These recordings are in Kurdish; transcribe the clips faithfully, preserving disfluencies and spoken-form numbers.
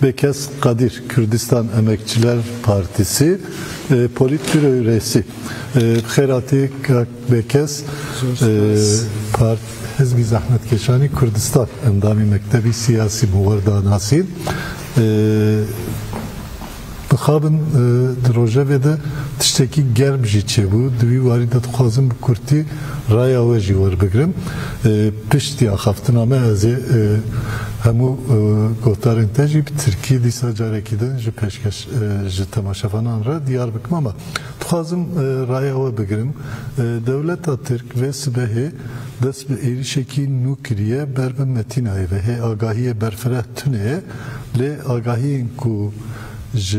Bekes Kadir, Kürdistan Emekçiler Partisi, e, Politbüro üyesi. E, bi xêr hatî kak Bekes. Zor e, spas. Part-, Hizbî Zehmetkeşanî Kurdistan, endamî Mektebî Siyasî Muwerda Nasîn. E, Mixabin, e, di rojevê de tiştekî germ jî çêbû. Di wî warî de dixwazim bi kurtî raya we jî werbigrim. E, piştî axaftina me ez ê, e, hemû, e, gotarên te jî bi tirkî dîsa carekî din ji pêşkeş, e, ji temaşevanan re diyar bikim, ama dixwazim, e, raya we bigrim. E, dewleta Tirk vê sibehê dest bi êrîşekî nû kiriye ber bi Metînayê ve. Hê agahiyê berfireh tune ye, lê agahiyên ku ji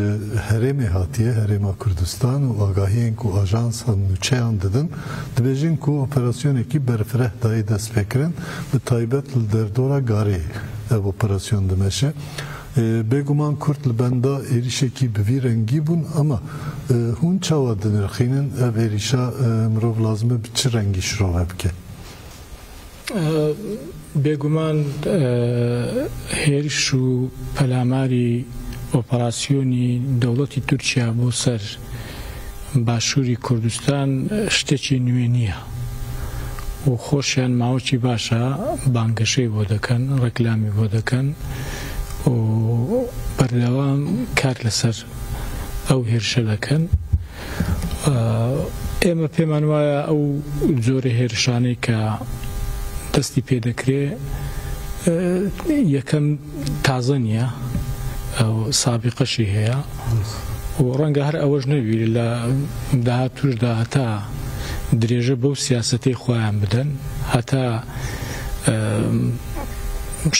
herêmê hatiye, Herêma Kurdistan, û agahiyên ku ajansan nûçeyan didin, dibêjin ku operasyonekî berfireh dayê destpêkirin, bi taybet li derdora Gareyê ev operasyon dimeşe. E, bêguman Kurd li benda êrîşekî bi vî rengî bûn, ama, e, hûn çawa dinirxînin ev êrîşa, e, mirov lazim e bi çi rengî şirove bike? Bêguman, e, hêriş û pelamarî operasyonî dewletî Tirkiye bo ser Başûrî Kurdistan, e, ştekî nûê niye. Û xweş yan mawekî baş e, bangehîşê bo dikin, reklamî bo dikin û berdewam kar li ser ew hêrişe dikin. Ê, ئێمە پێمان وایە ئەو جۆرە هێرشانەی کە دەستی پێ دەکرێ، ئێ، یەکەم تازە نییە، ئەو سابقەشی هەیە و ڕەنگە هەر ئەوەش نەبی لە داهاتووشدا هەتا درێژە بەو سیاسەتەی خۆیان بدەن، هەتا، ئێ،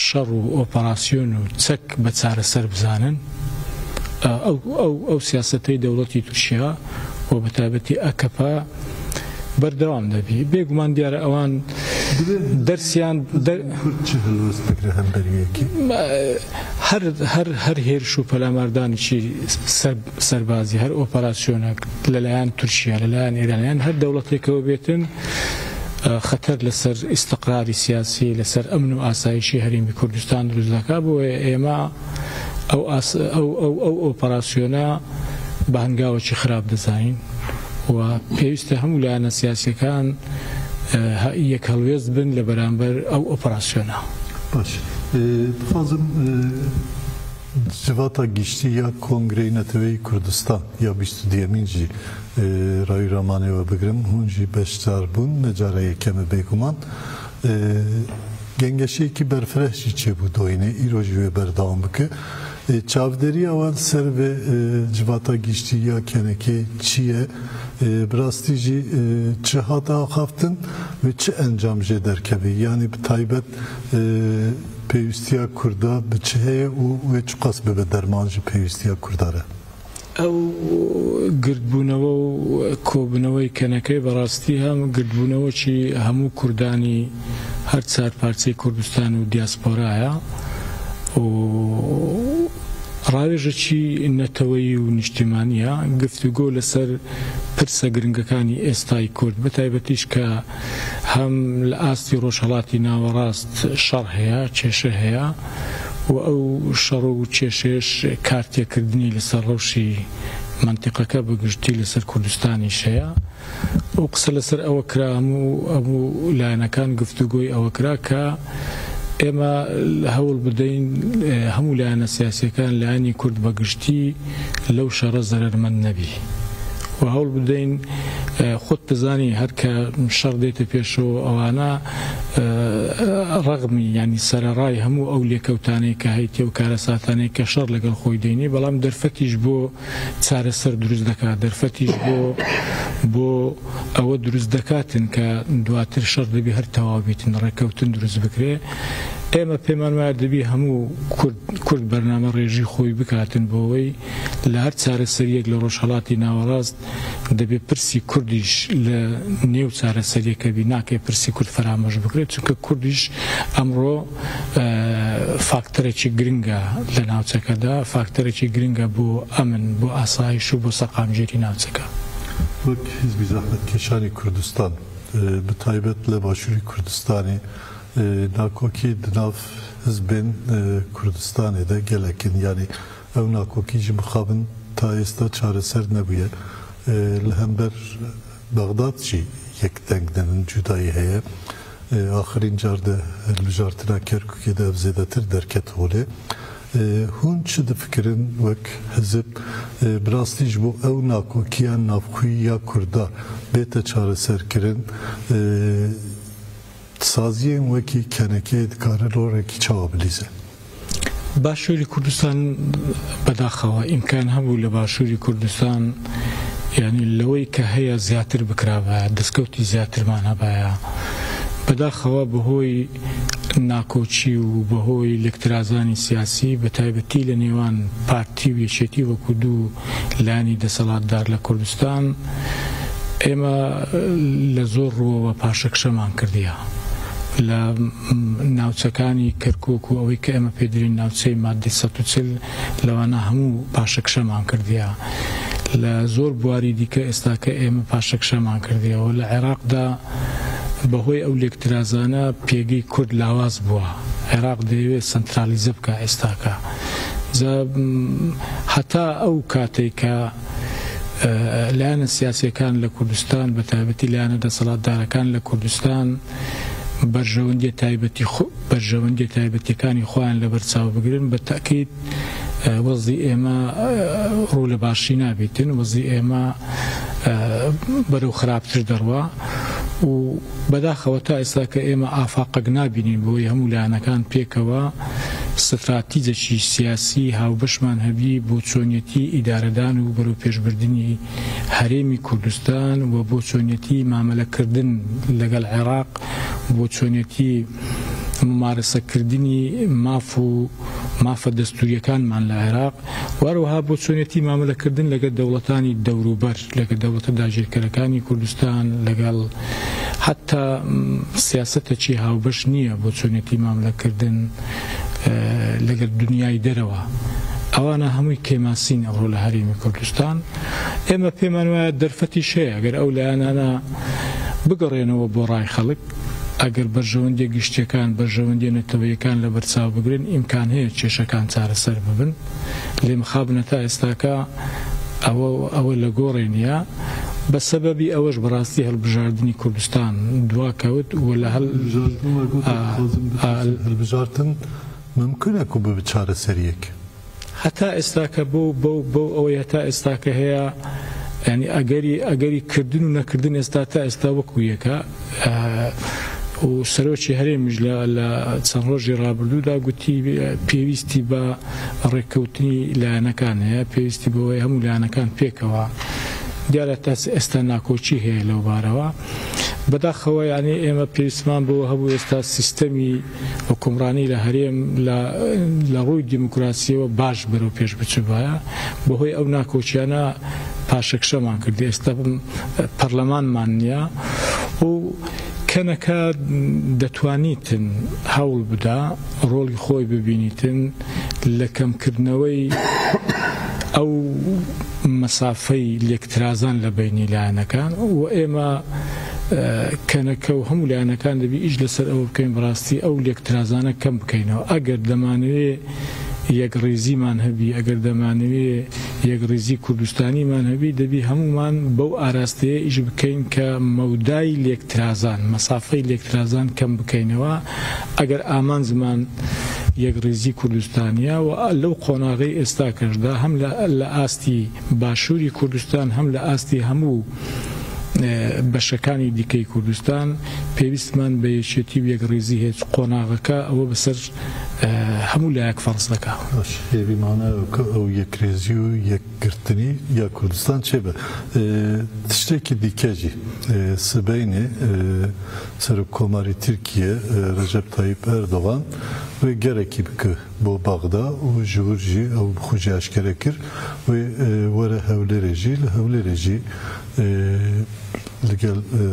شەڕ و ئۆپەراسیۆن و چەک بە چارەسەر بزانن. ئەو، ئەو، ئەو سیاسەتەی دەوڵەتی تورکیا و بە تایبەتی ئەکەپە بەردەوام دەبی. بێگومان دیارە ئەوان دەبێ دەرسیان دەر- کورد چ هەلوەست بگرە هەم بەریەکی؟ هەر، هەر، هەر هێرش و پەلاماردانێکی سەر-، سەربازی، هەر ئۆپەراسیۆنێک لەلایەن تورکیا، لەلایەن ئێران، یان هەر دەوڵەتێکەوە بێتن، ئە، خەتەر لەسەر ئیستقراری سیاسی، لەسەر ئەمن و ئاسایشی هەرێمی کوردستان دروست دەکا. بۆیە ئێمە ئەو ئاس-، ئەو، ئەو، ئەو ئۆپەراسیۆنە بە هەنگاوەکی خراپ دەزانین و پێویستە هەموو لایەنە سیاسیەکان، ئە، هە-، یەک هەڵوێست بن لە بەرامبەر ئەو ئۆپەراسیۆنە. باش. ئێ، دخوازم، ئێ، Civata Giştî ya Kongreyê Neteweyî Kurdistan ya bîst û duyemîn jî, e, rawî ramanê we bigrim. Hûn jî beşdar bûn, ne cara yekem e bêguman. E, gengeşeyekî berfireh jî çêbû doyînê, îro jî wê berdewam bike. E, çavdêriya we li ser vê, e, Civata Giştî ya K N K'ê çi ye? E, bi rastî jî, e, çi hate axaftin ve çi encam jê derkevî? Yanî bi taybet, e, pêwîstiya Kurda bi çi heye û wê çiqas bibe derman ji pêwîstiya Kurda re? ئەو گردبوونەوە و کۆبوونەوەی کەنەکەی بەڕاستی هەم گردبوونەوەکی هەموو کوردانی هەر چار پارچەی کوردستان و دیاسپۆرایە و ڕاوێژەکی نەتەوەیی و نیشتیمانیە، گفتوگۆ لەسەر پرسە گرنگەکانی ئێستای کورد، بە تایبەتیش کە هەم لە ئاستی ڕۆژهەڵاتی ناوەڕاست شەڕ هەیە، کێشە هەیە و ئەو شەڕ و کێشەیەش کارتێکردنی لەسەر ڕەوشی مەنتیقەکە بگشتی لەسەر کوردستانیش هەیە. ئەو قسە لەسەر ئەوە کرا، هەموو، هەموو لایەنەکان گفتوگۆی ئەوە کرا کە ئێمە هەوڵ بدەین، ئێ، هەموو لایەنە سیاسیەکان، لایەنی کورد بەگشتی لەو شەڕە زەرەرمەند نەبی و هەوڵ بدەین، ئێ، خۆت دەزانی هەر کە شەڕ دێتە پێشەوە ئەوانە، ئێ، ڕەغمی، یعنی سەرەڕای هەموو ئەو لێکەوتانەی کە هەیتێ و کارەساتانەی کە شەڕ لەگەڵ خۆی دەینی، بەڵام دەرفەتیش بۆ چارەسەر دروست دەکات، دەرفەتیش بۆ، بۆ ئەوە دروست دەکاتن کە دواتر شەڕ دەبی هەر تەواو بیتن، ڕێکەوتن دروست بکرێ. ئێمە پێمان وایە دەبی هەموو کورد، کورد بەرنامە ڕێژی خۆی بکاتن بۆ ئەوەی لە هەر چارەسەریەک لە ڕۆژهەڵاتی ناوەڕاست دەبێ پرسی کوردیش لە نێو چارەسەریەکە بی، ناکرێ پرسی کورد فەرامۆش بکرێت، چونکە کوردیش ئەمڕۆ، ئە، فاکتەرێکی گرنگە لە ناوچەکەدا، فاکتەرێکی گرنگە بۆ ئەمن، بۆ ئاسایش و بۆ سەقامگیری ناوچەکە. وەک حیزبی زەحمەتکێشانی کوردستان، ئە، بە تایبەت لە باشووری کوردستانی، E, nakokî di nav hizbên, e, Kurdistanê de gelek in. Yanî ew nakokî jî mixabin ta êsta çareser nebûye. E, li hember Bexdad jî yek deng dinin, cudayî heye. E, axirîn car de hilbijartina Kerkûkê de ev zêdetir derket holê. E, hûn çi difikirin wek hizib, e, bi rastî ji bo ew nakokiya navxwî ya Kurda bête çareserkirin? E, Saziyên wekî kenekeyê dikare rolekî çawa bilîze? باشووری کوردستان، بەداخەوە ئیمکان هەبوو لە باشووری کوردستان، یعنی لەوەی کە هەیە زیاتر بکرابایە، دەستکەوتی زیاترمان هەبایە. بەداخەوە بەهۆی ناکۆچی و بەهۆی لێکترازانی سیاسی، بە تایبەتی لە نێوان پارتی و یەکێتی وەکو دوو لایەنی دەسەڵاتدار لە کوردستان، ئێمە لە زۆر ڕووەوە پاشەکشەمان کردیە. لە ناوچەکانی کەرکووک و ئەوەی کە ئێمە پێدرین ناوچەی مادەی سەد و چل، لەوانە هەموو پاشەکشەمان کردیە. لە زۆر بواری دیکە ئێستا کە ئێمە پاشەکشەمان کردیەوە لە عێراقدا، بەهۆی ئەو لێکترازانە پێگەی کورد لاواز بووە. عێراق دەیەوێت سەنترالیزە بکە ئێستاکە. جا، م، هەتا ئەو کاتێک کە، ئە، لایەنە سیاسیەکان لە کوردستان، بە تایبەتی لایەنە دەسەڵاتدارەکان لە کوردستان، بەرژەوەندیە تایبەتی خو-، بەرژەوەندیە تایبەتیەکانی خۆیان لە بەرچاو بگرن، بە تەکید، ئە، وەزی ئێمە، ئە، ڕوو لە باشی نابیتن، وەزی ئێمە، ئە، بەرەو خراپتر دەڕوا و بەداخەوە تا ئێستا کە ئێمە ئافاقەک نابینین بۆی هەموو لایەنەکان پێکەوە ستراتیجێکی سیاسی هاوبەشمان هەبی بۆ چۆنیەتی ئیدارەدان و بەرەو پێشبردننی هەرێمی کوردستان و بۆ چۆنیەتی مامەلەکردن لەگەڵ عێراق، بۆ چۆنیەتی ممارەسەکردنی ماف و مافە دەستوریەکانمان لە عێراق، وەروەها بۆ چۆنیەتی مامەلەکردن لەگەڵ دەوڵەتانی دەوروبەر، لەگەڵ دەوڵەتە داگیرکەرەکانی کوردستان، لەگەڵ حتا، م، سیاسەتێکی هاوبەش نییە بۆ چۆنیەتی مامەلەکردن، ئە، لەگەڵ دنیای دەرەوە. ئەوانە هەمووی کێماسین ئەوڕۆ لە هەرێمی کوردستان. ئێمە پێمان وایە دەرفەتیش هەیە، ئەگەر ئەو لایەنانە بگەڕێنەوە بۆ ڕای خەڵک، ئەگەر بەرژەوەندیە گشتیەکان، بەرژەوەندیە نەتەوەیەکان لە بەرچاو بگرن، ئیمکان هەیە کێشەکان چارەسەر ببن. لێ مخابنە تا ئێستاکە ئەوە، ئەوە لە گۆڕێ نییە. بە سەبەبی ئەوەش بەڕاستی هەڵبژاردنی کوردستان دواکەوت و لە هەل-، هەڵبژاردن وەگوت ئا، دەخوازم بپرسم، ئا، هەڵبژاردن ممکنە کو ببێت چارەسەریەک؟ هەتا ئێستاکە بۆ، بۆ، بۆ ئەوەی هەتا ئێستاکە هەیە، یعنی ئەگەری، ئەگەری کردن و نەکردن ئێستا تا ئێستا وەکو یەکە. ئە، و سەرۆکی هەرێمیش لە، لە چەند ڕۆژی ڕابردوودا گوتی پێویستی بە ڕێککەوتنی لایەنەکان هەیە، پێویستی بەوەی هەموو لایەنەکان پێکەوە. دیارە تا ئێستا ناکۆچی هەیە لەو بارەوە. بەداخەوە، یعنی ئێمە پێویستمان بۆ هەبوو ئێستا سیستەمی حکومڕانی لە هەرێم لە، لە ڕووی دیموکراسیەوە باش بەرەو پێش بچوبایە. بەهۆی ئەو ناکۆچیانە پاشەکشەمان کرد. ئێستا پەرلەمانمان نییە و کەنەکە دەتوانیتن هەوڵ بدا، ڕۆڵی خۆی ببینیتن لە کەمکردنەوەی ئەو مەسافەی لێکترازان لە بینی لایەنەکان و ئێمە، ئە، کەنەکە و هەموو لایەنەکان دەبی ئیش لەسەر ئەوە بکەین بەڕاستی ئەو لێکترازانە کەم بکەینەوە. ئەگەر دەمانەوێ یەکڕێزیمان هەبی، ئەگەر دەمانەوێ یەکڕێزی کوردستانیمان هەبی، دەبی هەمومان بەو ئاراستەیە ئیش بکەین کە مەودای لێکترازان، مەسافەی لێکترازان کەم بکەینەوە. ئەگەر ئامانجمان یەکڕێزی کوردستانیە و لەو قۆناغی ئێستا کەشدا هەم لە، لە ئاستی باشووری کوردستان، هەم لە ئاستی هەموو، ئێ، بەشەکانی دیکەی کوردستان، پێویستمان بە یەکێتی و یەکڕێزی هەیە. قۆناغەکە ئەوە بەسەر، ئێ، هەموو لایەک فەرز دەکا. باش، هێویمانە کە ئەو یەکڕێزی و یەکگرتنی یا کوردستان چێ بە. ئێ، تشتێکی دیکە ژی، ئێ، سبەینێ، ئێ، سەرۆک کۆماری تورکیە، ئێ، ڕەجەب تایب ئەردۆغان وێ گەرەکی بکە بۆ بەغدا و ژوور ژی ئەو بخوژی ئاشکەرە کر وێ، ئێ، وەرە هەولێرێ ژی، لە هەولێرێ ژی، ئێ، لەگەڵ، ئێ،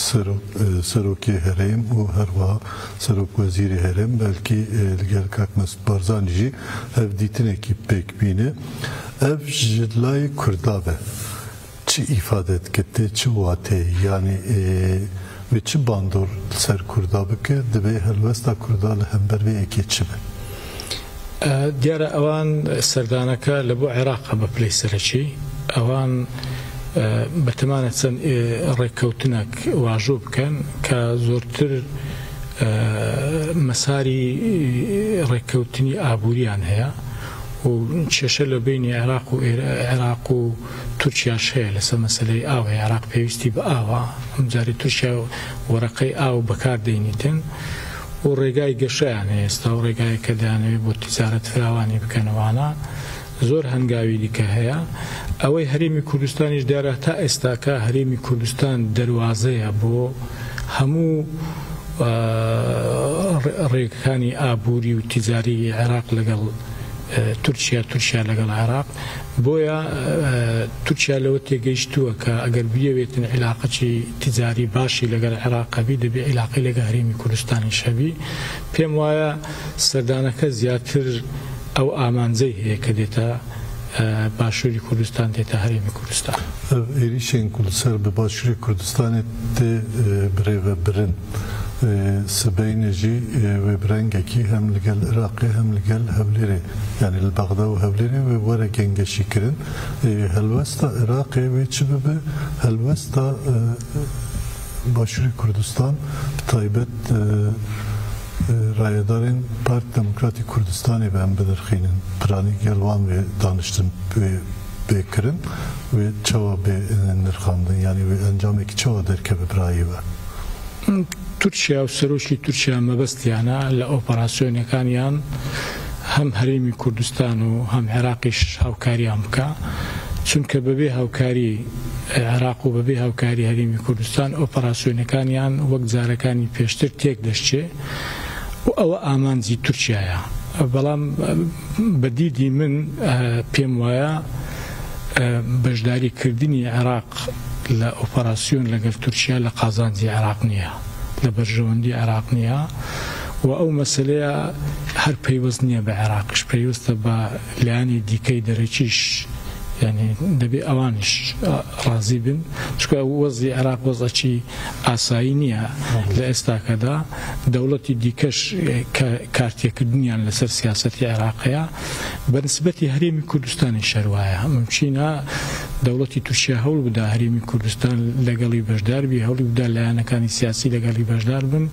سەرۆک، ئێ، سەرۆکی هەرێم و هەروەها سەرۆک وەزیری هەرێم، بەلکی، ئێ، لەگەڵ کاک مەسعود بارزانی ژی هەڤدیتنێکی پێک بینێ. ئەڤ ژ لای کوردا بێ چی ئیفادە دکتێ، چی واتێ؟ یانی، ئێ، Wê çi bandor li ser Kurda bike? Divê helwesta Kurda li hember vê yekê çi be? Diyar e, ewan serdaneke li bo Iraq e bi pilê serekî. Ewan, e, bi temane çend, e, rêkewtinek wajo bikin ke zortir, e, mesarî, e, rêkewtinî aboriyan heye û kêşe li beynî Iraq û Êr-, Iraq û Tirkiya jî heye li ser meseleyê awê. Iraq pêwîstî bi aw e. Em carê Tirkiya wereqey aw bi kar deynîtin û rêgay geşeyan heye êsta û rêgayeke dayane bo ticaret firawanî bikin wana. Zor hengawî dike heye. Ewey Herêmî Kurdistanî ji diyar e ta êstaka Herêmî Kurdistan derwaze ye bo hemû, e, rê-, rêkekani aborî û ticarî Iraq legel, e, Tirkiya, Tirkiya legel Iraq. Boya, e, Tirkiya li wê têgehiştiye ke eger biyewêtin îlaqekî ticarî başî legel Iraq hebî, divê îlaqî legel Herêmî Kurdistanî jî hebî. Pêm waye serdaneke ziyadtir ew amancey heye ke dête, e, Başûrî Kurdistan, dête Herêmî Kurdistan. Ev êrîşên ku li ser bi Başûrê Kurdistanê tê, e, birêvebirin, e, sibeyne jî, e, wê bi rengekî hem li gel Iraqê hem li gel Hewlêrê, yanî li Bexda û Hewlêrê wê were gengeşîkirin. E, helwesta Iraqê wê çi bibe? Helwesta, e, Başûrê Kurdistan, bi taybet, e, e, rayedarên Partî Demokratîk Kurdistanê be em bidirxînin. Piranî gel wan wê daniştin wê, wê kirin, wê çawa bê, e, nirxandin, yanî wê encamekî çawa derkeve bi rayê we? Tirkiye û serokî Tirkiye mebestiyane li operasyonekaniyan yan hem Herêmî Kurdistan û hem Iraqî jî hawkariyan bike. Çunke bebê hawkarî, e, Iraq û bebê hawkarî Herêmî Kurdistan operasyonekaniyan wek carekanî pêştir têk deşçê û ew amancî Tirkiye ye. Belam, e, bi dîdî min, e, pêm waye, e, beşdarîkirdinî Iraq li operasyon legel Tirkiye li qazancî Iraq niye, li berjewendî Iraq niye. Û ew meseleya her peywest niye bi Iraq, ji peywest e bi layanê dîkey derekî jî, yanî dibê ewan jî razî bin. Çunke wezî Iraq wezekî asayî niye. Hı hı. Li êstake de dewletî dîke jî, e, ke-, kartêkiriniyan li ser siyasetê Iraqê ye. Bi nisbetî Herêmî Kurdistanê jî her wa ye. Mimkîn e dewletî Tirkiye hewl bida Herêmî Kurdistan legelî beşdar bî, hewl bida layanekanî siyasî legelî beşdar bin.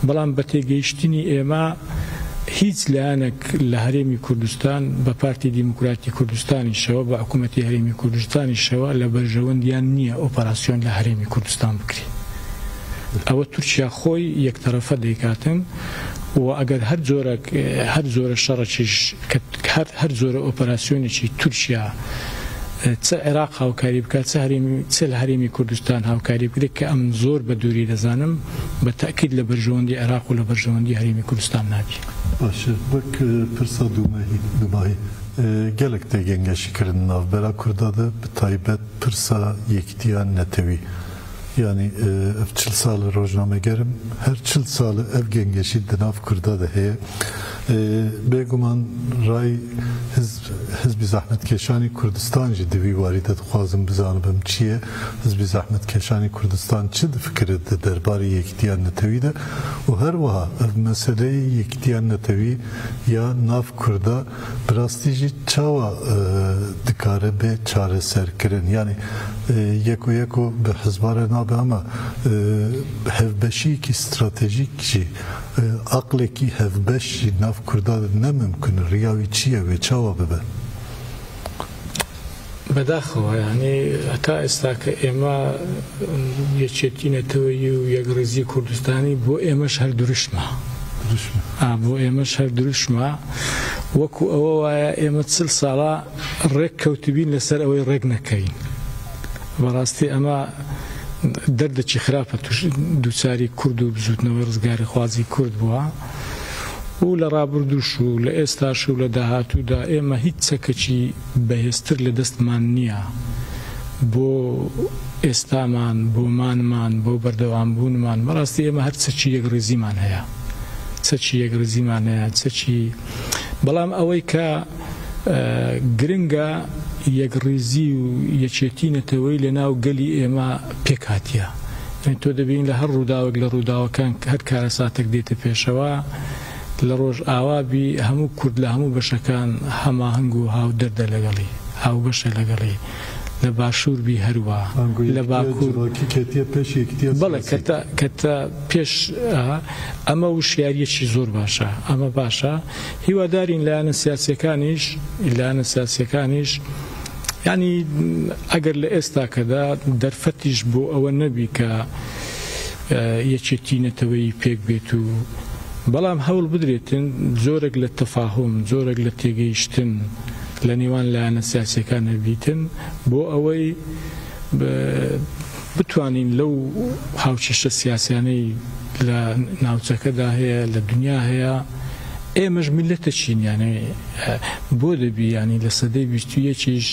Belam bi têgehiştinî ême hîç layanek li Herêmî Kurdistan bi Partî Demokratîk Kurdistanî şewe, bi hikûmetê Herêmî Kurdistanî şewe li berjewendiyan niye operasyon li Herêmî Kurdistan bikirî. Ew Tirkiye xwe yekterefe dêkatin û eger her corek, hercore şerekî ji, ke-, her, hercore operasyonekî Tirkiye, e, çi Iraq hawkarî bike, çi herêmî, çi li Herêmî Kurdistan hawkarî bike, ke em zor bi dûrî dizanim, bi tekîd li berjewendî Iraq û li berjewendî Herêmî Kurdistan nabî. Baş e, wek, e, pirsa dûmehî, dûmahî, e, gelek tê gengeşîkirin navbera Kurda de, bi taybet pirsa yekîtiya netewî. Yanî, e, ev çil sal e rojnameger im, her çil sal e ev gengeşî di nav Kurda de heye. E, bêguman ray hiz-, Hizbî Zehmetkeşanî Kurdistan jî di vî warî de dixwazim bizanibim çi ye. Hizbî Zehmetkeşanî Kurdistan çi difikire di derbarê yekîtiya netewî de? Û her wiha ev meseleyê yekîtiya netewî ya nav Kurda bi rastî jî çawa, e, dikare bê çareserkirin? Yanî, e, yeko yeko bi hizba re nabe ama, e, hevbeşiyekî stratejîk jî, e, aqlekî hevbeş jî nav Kurda de ne mimkun e. Riya wî çi ye? Wê çawa bibe? Bedaxewa, yanî heta êsta ke ême, e, Yekêtî Neteweyî û Yekrêzî Kurdistanî bo ême ji her dirûşm e. Dirûşm e. A, bo ême ji her dirûşm e. Wekû ewe waye ême çil sala rêk kewtibîn, li ser ewê rêk nekeyîn. Bi rastî ema derdekî xirab e tu-, dûçarî Kurd û bizûtnewê rizgarîxwazî Kurd bûa. Û li rabirdû şû, li êsta şû, li dahatû de ême hîç çekekî bihêztir li dest man niya. Bo êstaman, bo manman, bo berdewambûnman, bi rastî ême her çekî yekrêzîman heye. Çekî yekrêzîman heye, çekî, belam ewey ke, e, giring e, yekrêzî û yekêtî neteweyî li nav gelî ême pêk hatiye. تۆ دەبین لە هەر ڕووداوێک لە ڕووداوەکان، هەر کارەساتێک دێتە پێشەوە، لە ڕۆژ ئاوا بی، هەموو کورد لە هەموو بەشەکان هەماهەنگ و هاودەردە لەگەڵی، هاوبەشە لەگەڵی، لە باشوور بی هەروە، لە باکوور. بەڵێ، کەتە، کەتە پێش، ئەمە وشیاریەکی زۆر باشە، ئەمە باشە. هیوادارین لایەنە سیاسیەکانیش، لایەنە سیاسیەکانیش، یعنی، ئەگەر لە ئێستاکەدا دەرفەتیش بۆ ئەوە نەبی کە، ئە، یەکێتی نەتەوەیی پێک بێت و، بەڵام هەوڵ بدرێتن جۆرێک لە تەفاهوم، جۆرێک لە تێگەیشتن لە نێوان لایەنە سیاسیەکان هەبیتن بۆ ئەوەی ب-، بتوانین لەو هاوکێشە سیاسیانەی لە ناوچەکەدا هەیە، لە دنیا هەیە، ئێمەش میللەتە چین، یعنی، ئە، بۆ دەبی، یعنی، لە سەدەی بیست و یەکیش،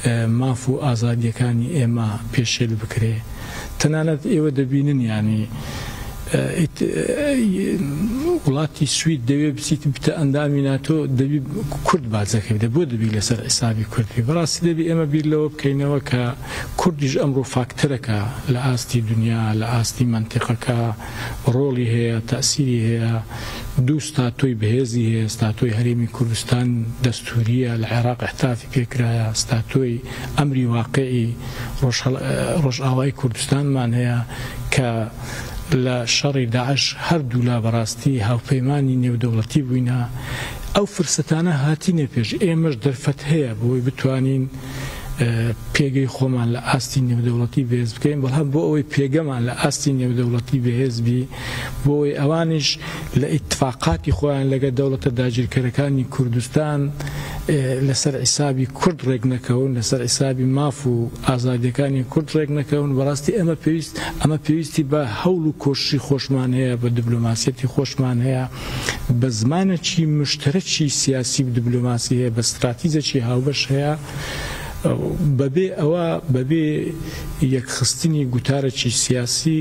ئە، ماف و ئازادیەکانی ئێمە پێشێل بکرێ؟ تەنانەت ئێوە دەبینن، یعنی، ئە، ئیت-، ئە، وڵاتی سوید دەوێ بچیت بتە ئەندامی ناتۆ، دەبی کورد باجەکە بدە، بۆ دەبی لەسەر حیسابی کوردی؟ بەڕاستی دەبی ئێمە بیر لەوە بکەینەوە کە کوردیش ئەمڕۆ فاکتەرەکە لە ئاستی دنیا، لە ئاستی مەنتیقەکە ڕۆڵی هەیە، تەسیری هەیە. دوو ستاتۆی بەهێزی هەیە، ستاتۆی هەرێمی کوردستان دەستوریە، لە عێراق احتافی پێکرایە، ستاتۆی ئەمری واقعی ڕۆژهەڵ-، ڕۆژئاوای کوردستانمان هەیە کە لە شەڕی داعش هەردوو لا بەڕاستی هاوپەیمانی نێودەوڵەتی بووینە. ئەو فرسەتانە هاتینە پێش، ئێمەش دەرفەت هەیە بۆی بتوانین، ئە، پێگەی خۆمان لە ئاستی نێودەوڵەتی بەهێز بکەین، بەڵام بۆ ئەوەی پێگەمان لە ئاستی نێودەوڵەتی بەهێز بی، بۆ ئەوەی ئەوانیش لە ئیتفاقاتی خۆیان لەگەڵ دەوڵەتە داگیرکەرەکانی کوردستان، ئە، لەسەر حیسابی کورد ڕێک نەکەون، لەسەر حیسابی ماف و ئازادیەکانی کورد ڕێک نەکەون. بەڕاستی ئێمە پێویست، ئەمە پێویستی بە هەوڵ و کۆششی خۆشمان هەیە، بە دیبلۆماسیەتی خۆشمان هەیە، بە زمانێکی مشتەرەکی سیاسی و دیبلۆماسی هەیە، بە ستراتیزێکی هاوبەش هەیە، بەبێ ئەوە، بەبێ یەکخستنی گوتارێکی سیاسی،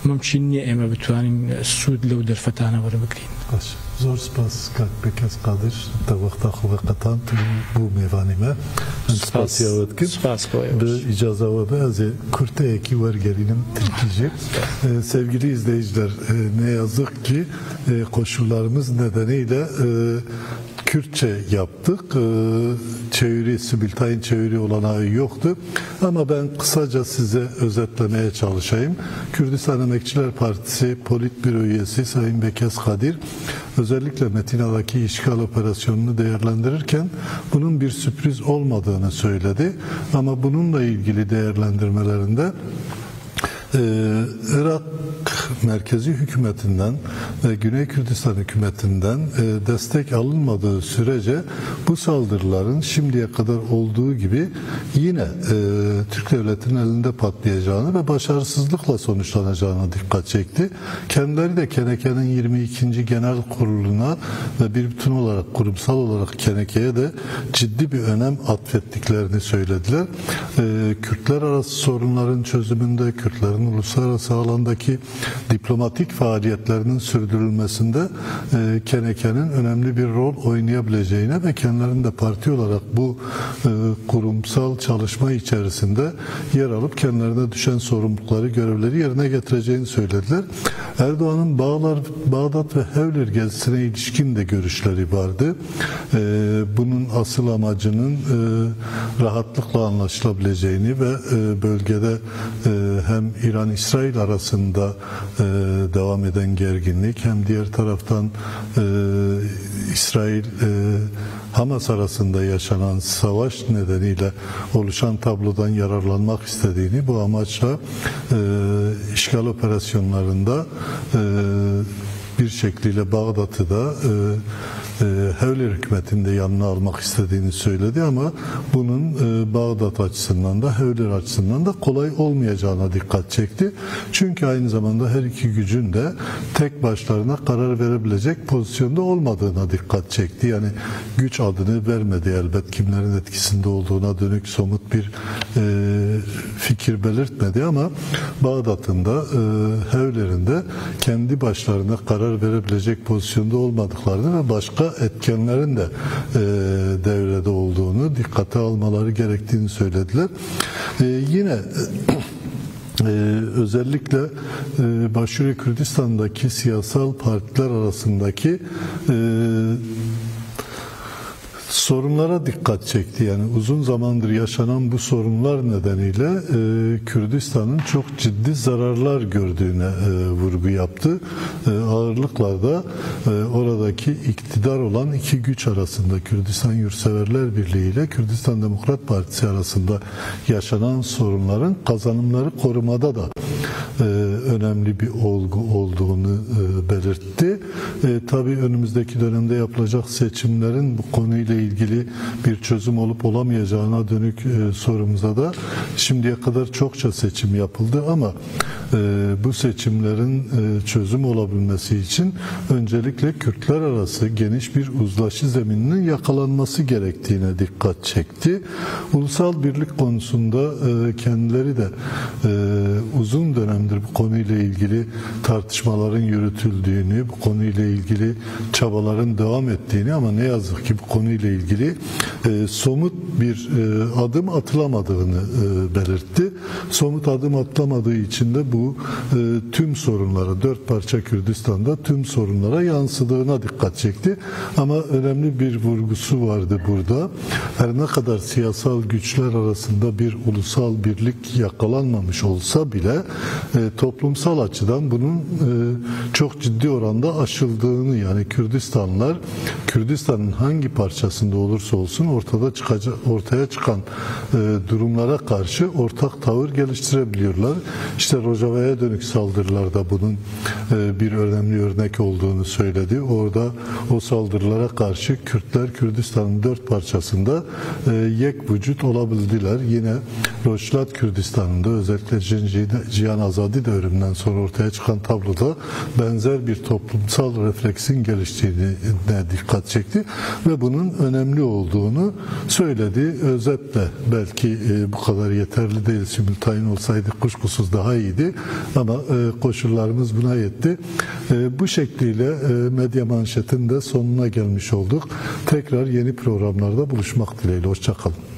ممکن نییە ئێمە بتوانین سوود لەو دەرفەتانە وەربگرین. باش. زۆر سپاس کاک بێکەس قادر، te wexta xwe veqetand û bû mêvanê me. Em spasiya we dikin. Spas bo. Bi îcaza we be, ez ê kurteyekî wergerînim tirkî jî. E, sevgili izleyiciler, e, ne yazık ki, e, koşullarımız nedeniyle, e, Kürtçe yaptık. E, çeviri, simultane çeviri olanağı yoktu. Ama ben kısaca size özetlemeye çalışayım. Kürdistan Emekçiler Partisi Politbüro üyesi Sayın Bekes Kadir, özellikle Metina'daki işgal operasyonunu değerlendirirken bunun bir sürpriz olmadığını söyledi. Ama bununla ilgili değerlendirmelerinde, e, Irak merkezi hükümetinden ve Güney Kürdistan hükümetinden, e, destek alınmadığı sürece bu saldırıların şimdiye kadar olduğu gibi yine, e, Türk devletinin elinde patlayacağını ve başarısızlıkla sonuçlanacağına dikkat çekti. Kendileri de K N K'nin yirmi ikinci Genel Kurulu'na ve bir bütün olarak, kurumsal olarak K N K'ye de ciddi bir önem atfettiklerini söylediler. Ee, Kürtler arası sorunların çözümünde, Kürtlerin uluslararası alandaki diplomatik faaliyetlerinin sürdürülmesinde, e, K N K'nin önemli bir rol oynayabileceğine ve kendilerinin de parti olarak bu, e, kurumsal çalışma içerisinde yer alıp kendilerine düşen sorumlulukları, görevleri yerine getireceğini söylediler. Erdoğan'ın Bağlar, Bağdat ve Hewlêr gezisine ilişkin de görüşleri vardı. E, bunun asıl amacının, e, rahatlıkla anlaşılabileceğini ve, e, bölgede, e, hem İran-İsrail arasında, e, devam eden gerginlik hem diğer taraftan, e, İsrail, e, Hamas arasında yaşanan savaş nedeniyle oluşan tablodan yararlanmak istediğini, bu amaçla, e, işgal operasyonlarında, e, bir şekliyle Bağdat'ı da, e, e, Hewlêr hükümetini de yanına almak istediğini söyledi ama bunun, e, Bağdat açısından da, Hewlêr açısından da kolay olmayacağına dikkat çekti. Çünkü aynı zamanda her iki gücün de tek başlarına karar verebilecek pozisyonda olmadığına dikkat çekti. Yani güç adını vermedi elbet, kimlerin etkisinde olduğuna dönük somut bir, e, fikir belirtmedi ama Bağdat'ın da, e, Hewlêr'in de kendi başlarına karar verebilecek pozisyonda olmadıklarını ve başka etkenlerin de, e, devrede olduğunu dikkate almaları gerektiğini söylediler. E, yine e, özellikle e, Başuri Kürdistan'daki siyasal partiler arasındaki e, sorunlara dikkat çekti. Yani uzun zamandır yaşanan bu sorunlar nedeniyle e, Kürdistan'ın çok ciddi zararlar gördüğüne e, vurgu yaptı. E, ağırlıkla da e, oradaki iktidar olan iki güç arasında, Kürdistan Yurtseverler Birliği ile Kürdistan Demokrat Partisi arasında yaşanan sorunların kazanımları korumada da e, önemli bir olgu olduğunu e, belirtti. E, tabii önümüzdeki dönemde yapılacak seçimlerin bu konuyla ilgili bir çözüm olup olamayacağına dönük e, sorumuza da şimdiye kadar çokça seçim yapıldı ama e, bu seçimlerin e, çözüm olabilmesi için öncelikle Kürtler arası geniş bir uzlaşı zemininin yakalanması gerektiğine dikkat çekti. Ulusal birlik konusunda e, kendileri de e, uzun dönemdir bu konuyla ilgili tartışmaların yürütüldüğünü, bu konuyla ilgili çabaların devam ettiğini ama ne yazık ki bu konuyla ilgili e, somut bir e, adım atılamadığını e, belirtti. Somut adım atılamadığı için de bu e, tüm sorunlara, dört parça Kürdistan'da tüm sorunlara yansıdığına dikkat çekti. Ama önemli bir vurgusu vardı burada. Her ne kadar siyasal güçler arasında bir ulusal birlik yakalanmamış olsa bile e, toplumsal açıdan bunun e, çok ciddi oranda aşıldığını, yani Kürdistanlılar Kürdistan'ın hangi parçasında olursa olsun ortada çıkaca- ortaya çıkan e, durumlara karşı ortak tavır geliştirebiliyorlar. İşte Rojava'ya dönük saldırılarda bunun e, bir önemli örnek olduğunu söyledi. Orada o saldırılara karşı Kürtler Kürdistan'ın dört parçasında e, yek vücut olabildiler. Yine Rojhilat Kürdistan'ında özellikle Cin- Cihan Azadi devriminden sonra ortaya çıkan tabloda benzer bir toplumsal refleksin geliştiğine dikkat çekti ve bunun önemli olduğunu söyledi. Özetle belki e, bu kadar yeterli değil, simultane olsaydı kuşkusuz daha iyiydi ama e, koşullarımız buna yetti. E, bu şekliyle e, medya manşetin de sonuna gelmiş olduk. Tekrar yeni programlarda buluşmak dileğiyle. Hoşçakalın.